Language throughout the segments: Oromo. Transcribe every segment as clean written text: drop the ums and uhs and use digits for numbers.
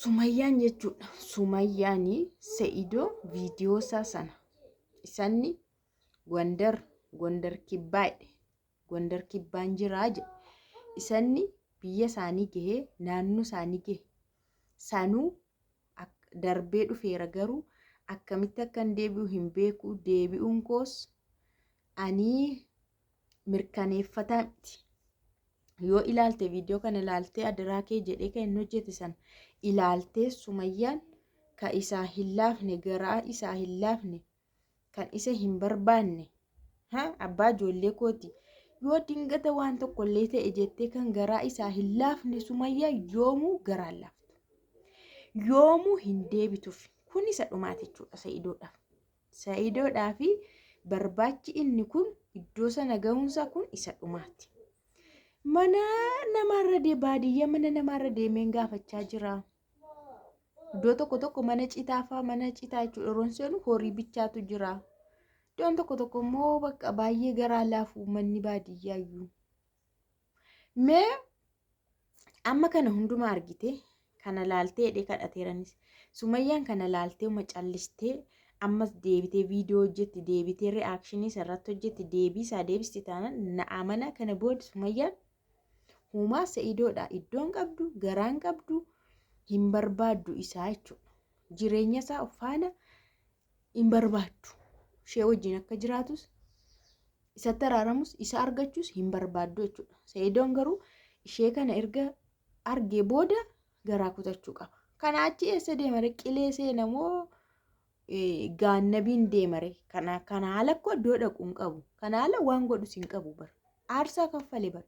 Sumayyaan jechuudha. Sumayyaan Se'idoo viidiyoo isaa sana isanni Gondar Gondar kibbaa jedhe. Gondar kibbaan jiraa jedhe. Isanni biyya isaanii gahee naannoo isaanii gahe sanuu darbee dhufeera garuu akkamitti akkan deebi'u hin beeku deebi'uun koos anii mirkaneeffataa miti. Yoo ilaalte viidiyoo kana ilaaltee adaraa kee jedhee kan inni hojjete sana ilaaltee Sumayyaan ka isaa hin laafne garaa isaa hin laafne kan isa hin barbaanne ha abbaa ijoollee kooti yoo dingata waan tokkollee ta'e jettee kan garaa isaa hin laafne Sumayyaa yoomuu garaa hin laaftu. Yoomuu hin deebituuf kun isa dhumaati jechuudha Sa'idoodhaaf. Sa'idoodhaa fi barbaachi inni kun iddoo sana gahuunsaa kun isa dhumaati. Mana namaarra dee baadiyyaa mana namaarra deemeen gaafachaa jira. Iddoo tokko tokko mana citaa fa'aa mana citaa jechuudha yeroon seenu horii bichaatu jira. Iddoon tokko tokko immoo bakka baay'ee garaa laafu manni baadiyyaa iyyuu. Mee amma kana hundumaa argite kana laaltee jedhee kadhateeranis Sumayyaan kana laaltee uma callistee ammas deebitee viidiyoo hojjetti deebitee re'aakshinii isarratti hojjetti deebii isaa deebisti taanaan na amana kana booda Sumayyaan humaa Sa'idoodha iddoon qabdu garaan qabdu hin barbaaddu isaa jechuudha jireenya isaa faana hin barbaaddu. Ishee wajjin akka jiraatus isatti araaramus isa argachuus hin barbaaddu jechuudha. Sa'idoon garuu ishee kana erga argee booda garaa kutachuu qaba. Kana achi eessa deemare qilee seena moo gaannabiin deemare kana kana haala akkoo iddoo dhaqu hin qabu. Kana haala waan godhus hin qabu bara. Aarsaa kaffale bara.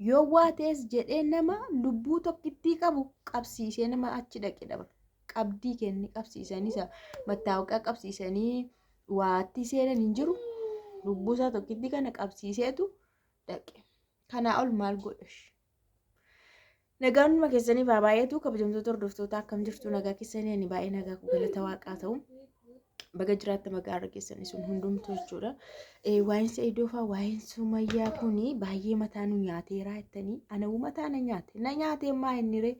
Yoo waa ta'es jedhee nama lubbuu tokkittii qabu qabsiisee nama achi dhaqe dha bara. Qabdii kenni qabsiisanii isa mattaawaqaa qabsiisanii waatti seenan hin jiru. Lubbuu isaa tokkittii kana qabsiiseetu dhaqe. Kanaa ol maal godhash? Nagaan hunduma keessaniif haa baay'atu kabajamtoota hordoftoota akkam jirtu nagaa keessanii ani baay'ee nagaa koo galata waaqaa ta'u baga jiraatta maqaa irra keessanii sun hundumtuu jechuudha. Waa'een Sa'idoo fa'aa waa'een Sumayyaa kuni baay'ee mataa nu nyaateeraa jettanii ana mataa na nyaate na nyaatee maa inni ree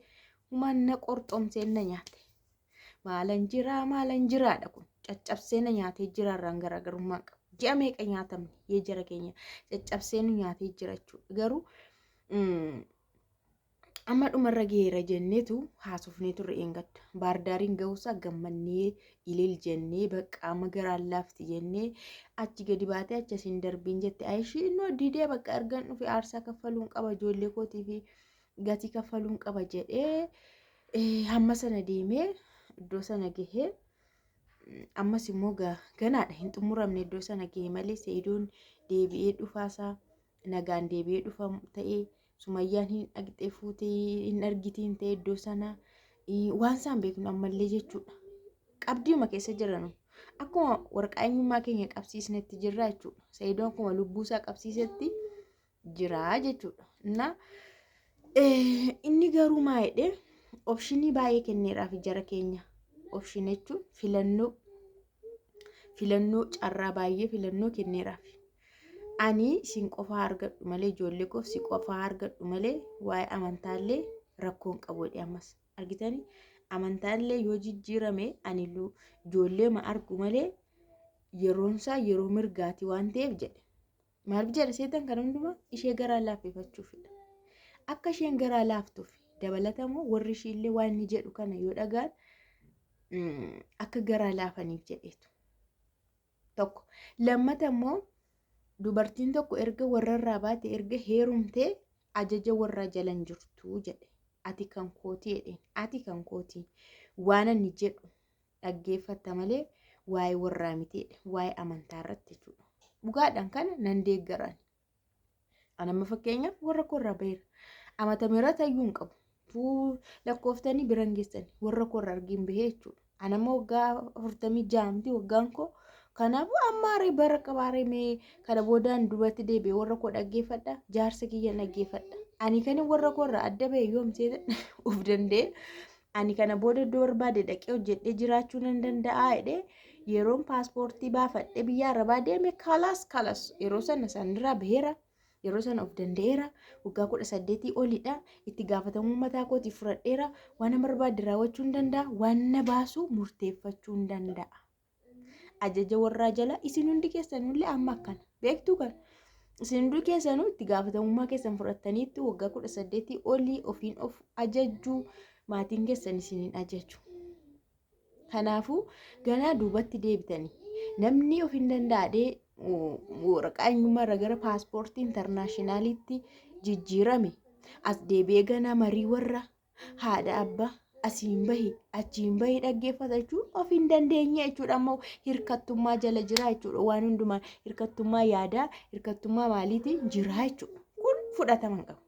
humaan na qorxomsee na nyaate. Maalan jiraa maalan jiraadha kun caccabsee na nyaatee jiraarraan garaagarummaa qaba. Ji'a meeqa nyaatamne yee jara keenya caccabsee nu nyaatee jira jechuudha. Garuu amma dhumarra geera jenneetu haasofnee turre eengadda. Baardaariin gahuusaa gammannee ilil jennee bakka amma garaan laafti jennee achi gadi baatee achi asiin darbiin jette ayishii innoo didee bakka ergan dhufe aarsaa kaffaluun qaba ijoollee kootii fi gatii kaffaluun qaba jedhee hamma sana deemee iddoo sana gahee ammas immoo ganaadha hin xumuramne iddoo sana gahe malee Sa'idoon deebi'ee dhufaasaa nagaan deebi'ee dhufa ta'ee Sumayyaan hin dhaqxee fuutee hin argitiin ta'e iddoo sana waan isaan beeknu ammallee jechuudha. Qabdiima keessa jiranu akkuma waraqaa eenyummaa keenya qabsiisnetti jirra jechuudha. Sa'idoon akkuma lubbuu isaa qabsiisetti jira jechuudha. Na inni garuu maa jedhee opshinii baay'ee kenneeraaf jara keenya. Opshinii jechuun filannoo filannoo carraa baay'ee filannoo kenneeraaf. Ani isin qofaa argadhu malee ijoollee koof si qofaa argadhu malee waa'ee amantaallee rakkoo hin qabu jedhe ammas. Argitanii amantaallee yoo jijjiirame ani ijoollee ma argu malee yeroonsaa yeroo mirgaati waan ta'eef jedhe. Maaliif jedhe seetan kan hundumaa ishee garaa laaffifachuufidha. Akka isheen garaa laaftuuf dabalatamoo warri ishiillee waan inni jedhu kana yoo dhagaan akka garaa laafaniif jedheetu. Tokko. Lammata immoo dubartiin tokko erga warrarraa baate erga heerumtee ajaja warraa jala hin jirtu jedhe. Ati kan kootii jedheen. Ati kan kootii. Waan ani jedhu dhaggeeffatta malee waa'ee warraa miti jedhe. Waa'ee amantaa irratti jechuudha. Dhugaadhaan kana nan deeggaran. An amma fakkeenyaaf warra koo irraa baheera. Amatameera tayyuu hin qabu. Tuu lakkooftanii bira hin geessani. Warra koo irraa argiin bahee jechuudha. An amma waggaa 46 miti waggaan koo. Kanaafuu amma haree bara qabaaree mee kana boodaan duubatti deebi'ee warra koo dhaggeeffadha. Jaarsa kiyya dhaggeeffadha. Ani kan warra koo irraa adda bahe yoom seetan of danda'e. Ani kana booda iddoo barbaade dhaqee hojjedhee jiraachuu nan danda'a jedhee yeroon paaspoortii baafadhee biyya arabaa deeme kalas kalas yeroo sana sanirraa baheera. Yeroo sana of danda'eera. Waggaa 18 olidha. Itti gaafatamummaa mataa kootii fudhadheera. Waan barbaade raawwachuu hin danda'a. Waan na baasu murteeffachuu hin danda'a. Ajaja warraa jala isin hundi keessanullee amma akkana. Beektuu kana. Isin hundi keessanuu itti gaafatamummaa keessan fudhattaniitti waggaa 18 olii ofiin of ajajjuu maatiin keessan isiniin ajaju. Kanaafuu ganaa duubatti deebitanii namni of hin danda'adhee waraqaa eenyummaa irra gara paaspoortii intarnaashinaaliitti jijjiirame as deebi'ee ganaa marii warra haadha abbaa asiin bahi achiin bahi dhaggeeffata jechuun of hin dandeenye jechuudha. Ammoo hirkattummaa jala jira jechuudha. Waan hundumaa hirkattummaa yaadaa hirkattummaa maaliitiin jira jechuudha. Kun fudhatama hin qabu.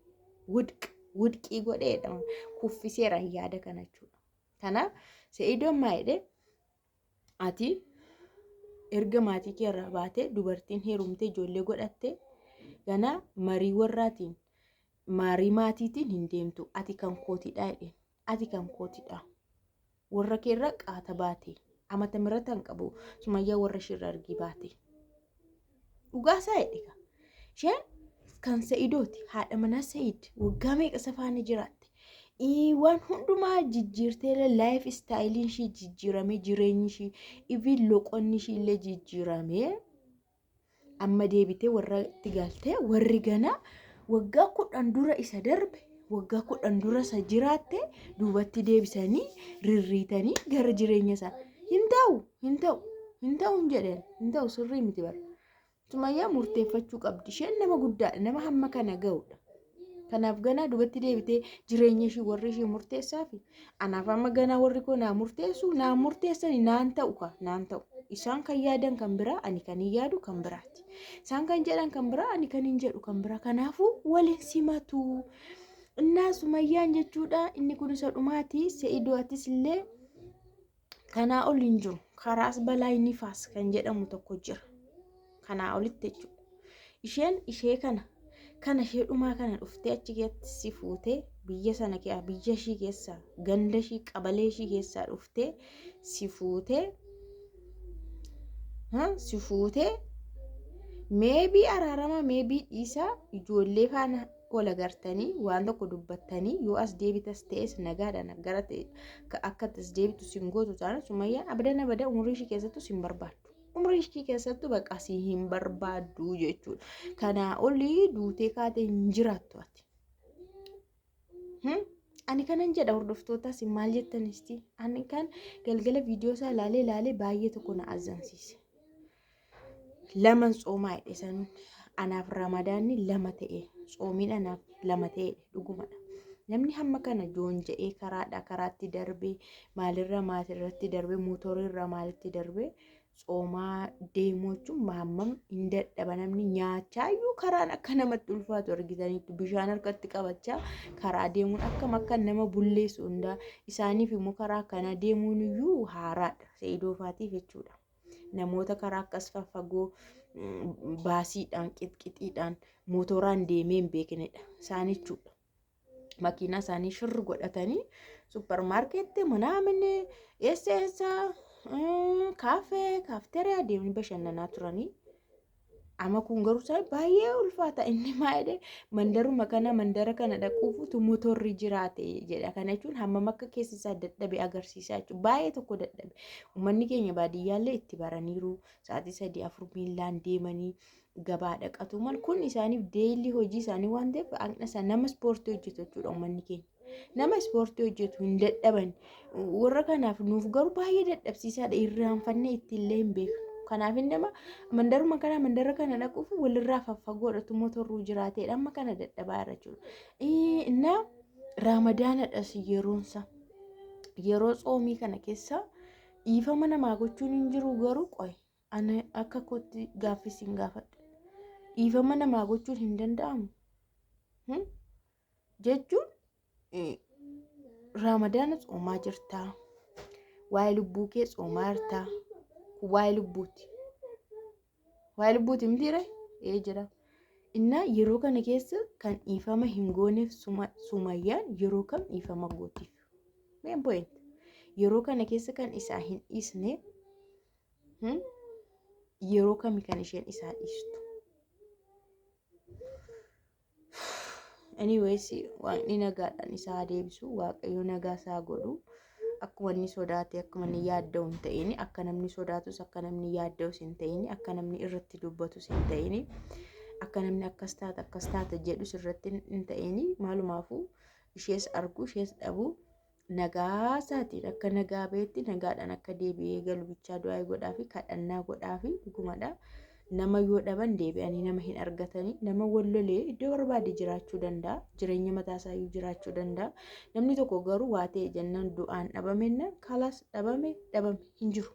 Wudq wudqii godheedha kuffiseera yaada kana jechuudha. Kanaaf Se'idoon maa jedhee ati erga maatii kee irraa baatee dubartiin heerumtee ijoollee godhatte ganaa marii warraatiin marii maatiitiin hin deemtu ati kan kootidha jedheen ati kan kootidha warra kee irraa qaata baate amata mirata hin qabu sumayyaa warra ishee irraa argii baate dhugaa isaa jedhe kaa. Isheen kan Sa'idooti haadha manaa Sa'id waggaa meeqa isa faana jiraatte. Waan hundumaa jijjiirtee laayif istaayiliin ishii jijjiiramee jireenyi ishii iviin loqonni ishii illee jijjiiramee amma deebitee warra itti galtee warri ganaa waggaa 10 dura isa darbe waggaa 10 dura isa jiraatte duubatti deebisanii rirriitanii gara jireenya isaa hin ta'u hin ta'u hin ta'u hin jedheen hin ta'u sirrii miti bara. Sumayyaa murteeffachuu qabdi. Isheen nama guddaadha nama hamma kana ga'udha. Kanaaf ganaa duubatti deebitee jireenya ishii warri ishii murteessaafi anaaf amma ganaa warri koo naa murteessu naa murteessani naan ta'u ka naan ta'u. Isaan kan yaadan kan biraa ani kan hin yaadu kan biraati. Isaan kan jedhan kan biraa ani kan hin jedhu kan biraa. Kanaafuu waliin simatu. Innaa Sumayyaan jechuudha inni kun isa dhumaati. Se'idoo atis illee kanaa ol hin jiru. Karaas balaa nifaas kan jedhamu tokko jira. Kanaa olitti jechuudha. Isheen ishee kana kana ishee dhumaa kana dhuftee achi keessatti si fuutee biyya sana keessaa biyya ishii keessaa ganda ishii qabalee ishii keessaa dhuftee si fuutee si fuutee meebii araaramaa meebii dhiisaa ijoollee faana wal agartanii waan tokko dubbattanii yoo as deebitas ta'es nagaadhaan gara akka as deebitu sin gootu taana sumayyaan abadan abada umurii ishii keessattuu sin barbaaddu. Umurii ishii keessattuu bakka si hin barbaaddu jechuudha. Kanaa olii duutee kaatee hin jiraattu ati. Ani kanan jedha hordoftootaas maal jettanisti ani kan galgala viidiyoo isaa ilaalee ilaalee baay'ee tokko na azzansiise. Laman tsoomaa jedhe sanuun anaaf ramadaanni lama ta'e tsoomiin anaaf lama ta'e dhugumadha. Namni hamma kana joonja'ee karaadhaa karaatti darbee maalirra maatirratti darbee mootorirra maalitti darbee tsoomaa deemuu jechuun hammam hin dadhaba namni nyaachaa iyyuu karaan akka namatti ulfaatu argitaniitu bishaan harkatti qabachaa karaa deemuun akkam akka nama bulleessu hundaa isaaniif immoo karaa kana deemuun iyyuu haaraadha se'idoofaatiif jechuudha. Namoota karaa akkas faffagoo baasiidhaan qixqixiidhaan mootoraan deemee hin beeknedha isaan jechuudha. Makiinaa isaanii shirr godhatanii supparmaarkeetti manaamini eessa eessa kaafee kaafteeriyaa deemanii bashannanaa turanii. Amma kun garuu isaa baay'ee ulfaata inni maa jedhee mandaruma kana mandara kana dhaquufutu motorri jiraate jedha. Kana jechuun hammam akka keessi isaa dadhabe agarsiisaa jechuudha. Baay'ee tokko dadhabe. Uummanni keenya baadiyyaallee itti baraniiru. Sa'aatii 3 4 miillaan deemanii gabaa dhaqatu mal kun isaaniif deeyilii hojii isaanii waan ta'eef haqna isaa nama ispoortii hojjetu jechuudha uummanni keenya. Nama ispoortii hojjetu hin dadhaban. Warra kanaaf nuuf garuu baay'ee dadhabsiisaadha irraanfannee ittiillee hin beeknu. Kanaaf inni nama mandaruma kana mandara kana dhaquuf walirraa faffagoodhatu motorruu jiraateedha amma kana dadhabaa irra jechuudha. Innaa raamadaanadhas yeroonsa yeroo tsoomii kana keessa dhiifama namaa gochuun hin jiru garuu qoy Ani akka kootti gaaffii sin gaafadha. Dhiifama namaa gochuun hin danda'amu. Jechuun raamadaana tsoomaa jirtaa. Waa'ee lubbuu kee tsoomaa jirtaa. Kun waa'ee lubbuuti. Waa'ee lubbuuti mitiire? Ee jira. Innaa yeroo kana keessa kan dhiifama hin gooneef sumayyaan yeroo kam dhiifama gootiif? Main point. Yeroo kana keessa kan isaa hin dhiisne Yeroo kami kan isheen isaa dhiistu? Anyways, waaqni nagaadhaan isaa haa deebisu, Waaqayyo nagaa isaa godhu. Akkuma inni sodaate, akkuma inni yaadda'u hin ta'in, akka namni sodaatus, akka namni yaadda'us hin ta'in, akka namni irratti dubbatus hin ta'in, akka namni akkas taata akkas taata jedhus irratti hin ta'in, maalumaafuu ishees argu ishees dhabu nagaa isaatiin akka nagaa ba'etti nagaadhaan akka deebi'ee galu bichaa du'aa godhaa fi kadhannaa godhaa fi dhugumadha. Nama yoo dhaban deebi'anii nama hin argatanii. Nama wal lolee iddoo barbaade jiraachuu danda'a. Jireenya mataa isaayyuu jiraachuu danda'a. Namni tokko garuu waa ta'e jennaan du'aan dhabamenna kalaas dhabame dhabame hin jiru.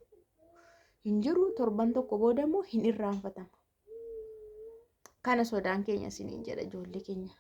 Hin jiru, torban tokko booda immoo hin irraanfatama. Kana sodaan keenya isiniin jedha ijoollee keenya.